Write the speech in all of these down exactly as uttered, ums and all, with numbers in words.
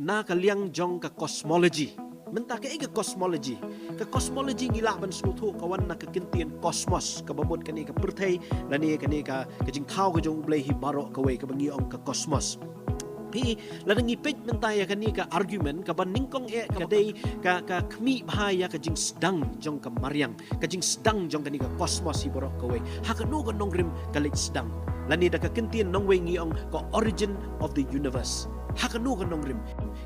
na ka liang jong ka cosmology. Mynta kaei ka cosmology? Ka cosmology ngi lah ban sngewthuh ka wan na ka kyntien cosmos, kaba mut kane ka pyrthei, lane kane ka, ka jingthaw ka jong U Blei hi baroh kawei, kaba ngi ong ka cosmos. Phi, lada ngi peit mynta ïa kane ka argument, kaba nyngkong eh ka dei ka, ka khmih bha ïa ka jingsdang jong ka mariang, ka jingsdang jong kane ka cosmos hi baroh kawei. Ha kano ka nongrim ka leit sdang? Lane da ka kyntien nongwei ngi ong ka origin of the universe. Ha kano ka nongrim?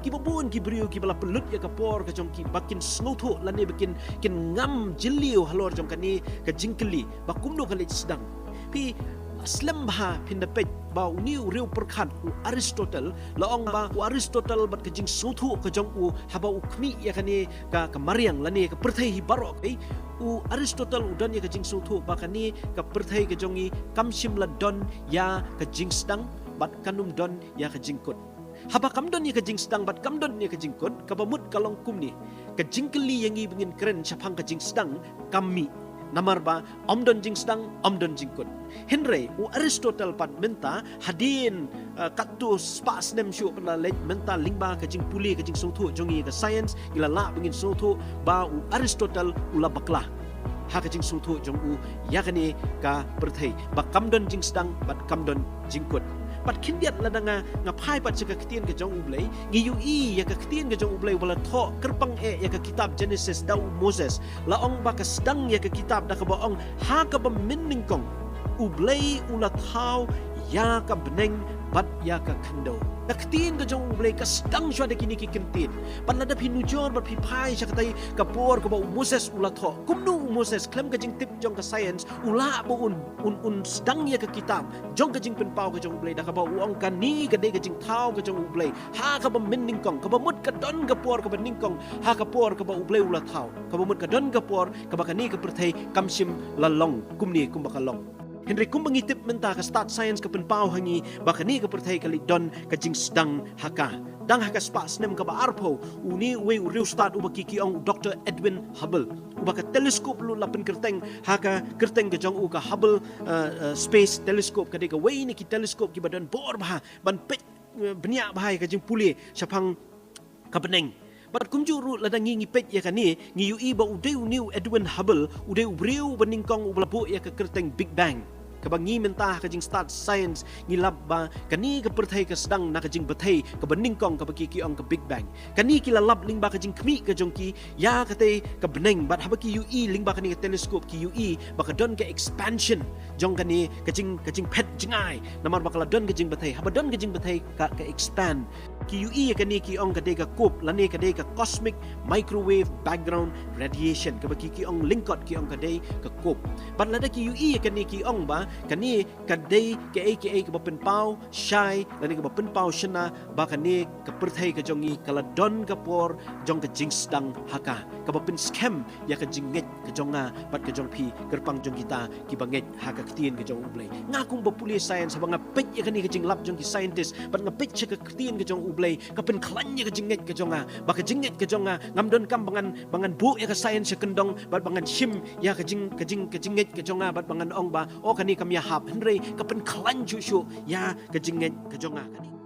Kiba bun ki briew kiba la pynlut ïa ka por ka jong ki ba kin sngewthuh lane ba kin, kin ngam jylliew halor jong kane ka jingkylli ba kumno ka leit sdang. Phi, slem bha phin da peit ba une u riewpyrkhat u Aristotle, la ong ba u Aristotle bad ka jingsngewthuh ka jong u, haba u khmih ïa kane ka, ka mariang lane ka pyrthei hi baroh kawei, u Aristotle u don ïa ka jingsngewthuh ba kane ka pyrthei ka jong ngi kam shym la don ïa ka jingsdang bad kan ym don ïa ka jingkut. Haba kam don ïa ka jingsdang bad kam don ïa ka jingkut, kaba mut ka long kumne. Ka jingkylli ïa ngi ba ngin kren shaphang ka jingsdang kam mih. Namar ba ym don jingsdang, ym don jingkut. Hynrei u Aristotle pat mynta, hadien, eh, katto spah snem shuh pat la leit, mynta lyngba ka jingpule, ka jingsngewthuh jong ngi ka science, ngi la lah ba ngin sngewthuh ba u Aristotle u la bakla ha ka jingsngewthuh jong u ïa kane ka pyrthei, ba kam don jingsdang bad kam don jingkut. Bad khyndiat lada nga, nga phai pat sha ka ktien ka jong U Blei, ngi ïohi ïa ka ktien ka jong U Blei ba la thoh kyrpang eh ïa ka kitab Genesis da u Moses. La ong ba ka sdang ïa ka kitab da kaba ong, ha kaba mynnyngkong U Blei u la thaw ïa ka bneng bad ïa ka khyndew. Ka ktien ka jong U Blei ka sdang shuwa da kine ki kyntien. Bad lada phi nujor bad phi phai sha katei ka por kaba u Moses u la thoh. Kumno u Moses khlem ka jingtip jong ka science u lah ba un, un, un sdang ïa ka kitab jong ka jingpynpaw ka jong U Blei da kaba u ong kane ka dei ka jingthaw ka jong U Blei. Ha kaba mynnyngkong, kaba mut ka don ka por kaba nyngkong ha ka por kaba U Blei u la thaw. Kaba mut ka don ka por kaba kane ka pyrthei kam shym la long kumne kumba ka long. Hynrei kumba ngi tip mynta ka stad science ka pynpaw ha ngi ba kane ka pyrthei ka leit don ka jingsdang ha ka. Tang ha ka spah snem kaba arphew, une uwei u riewstad uba ki ki ong u Doktor Edwin Hubble, uba ka telescope ruh la pynkyrteng ha ka kyrteng ka jong u ka Hubble, eh, eh, Space Telescope, ka dei kawei na ki telescope kiba don bor bha ban peit, eh, bniah bha ïa ka jingpule shaphang ka bneng. Bad kumjuh ruh lada ngi, ngi peit ïa kane, ngi ïohi ba u dei une u Edwin Hubble u dei u briew ba nyngkong uba la buh ïa ka kyrteng Big Bang. Kaba ngi mynta ha ka jingstad science ngi lap ba kane ka pyrthei ka sdang na ka jingbthei kaba nyngkong kaba ki ki ong ka Big Bang. Kane ki la lap lyngba ka jingkhmih ka jong ki ïa katei ka bneng, bad haba ki ïohi lyngba kane ka telescope ki ïohi ba ka don ka expansion jong kane ka jing, ka jingphet jngai. Namar ba ka la don ka jingbthei, haba don ka jingbthei ka, ka expand. Ki ïohi ïa kane ki ong ka dei ka COBE lane ka dei ka cosmic microwave background radiation, kaba ki ki ong lyngkot ki ong ka dei ka COBE. Bad lada ki ïohi ïa kane ki ong ba kane ka dei kaei kaei kaba pynpaw shai lane kaba pynpaw shynna ba kane ka pyrthei ka jong ngi ka la don ka por jong ka jingsdang ha ka, kaba pynskhem ïa ka jingngeit ka jong nga bad ka jong phi, kyrpang jong kita kiba ngeit ha ka ktien ka jong U Blei. Nga kum ba pule science, haba nga peit ïa kane ka jinglap jong ki scientist bad nga peit sha ka ktien ka jong U Blei, ka pynkhlaiñ ïa ka jingngeit ka jong nga. Ba ka jingngeit ka jong nga ngam donkam ba ngan, ba ngan buh ïa ka science sha kyndong bad ba ngan shim ïa ka jing, ka jing, ka jingngeit ka jong nga bad ba ngan ong ba, oh, kane kam ïahap. Hynrei ka pynkhlaiñ shuh shuh ïa ka jingngeit ka jong nga. Kane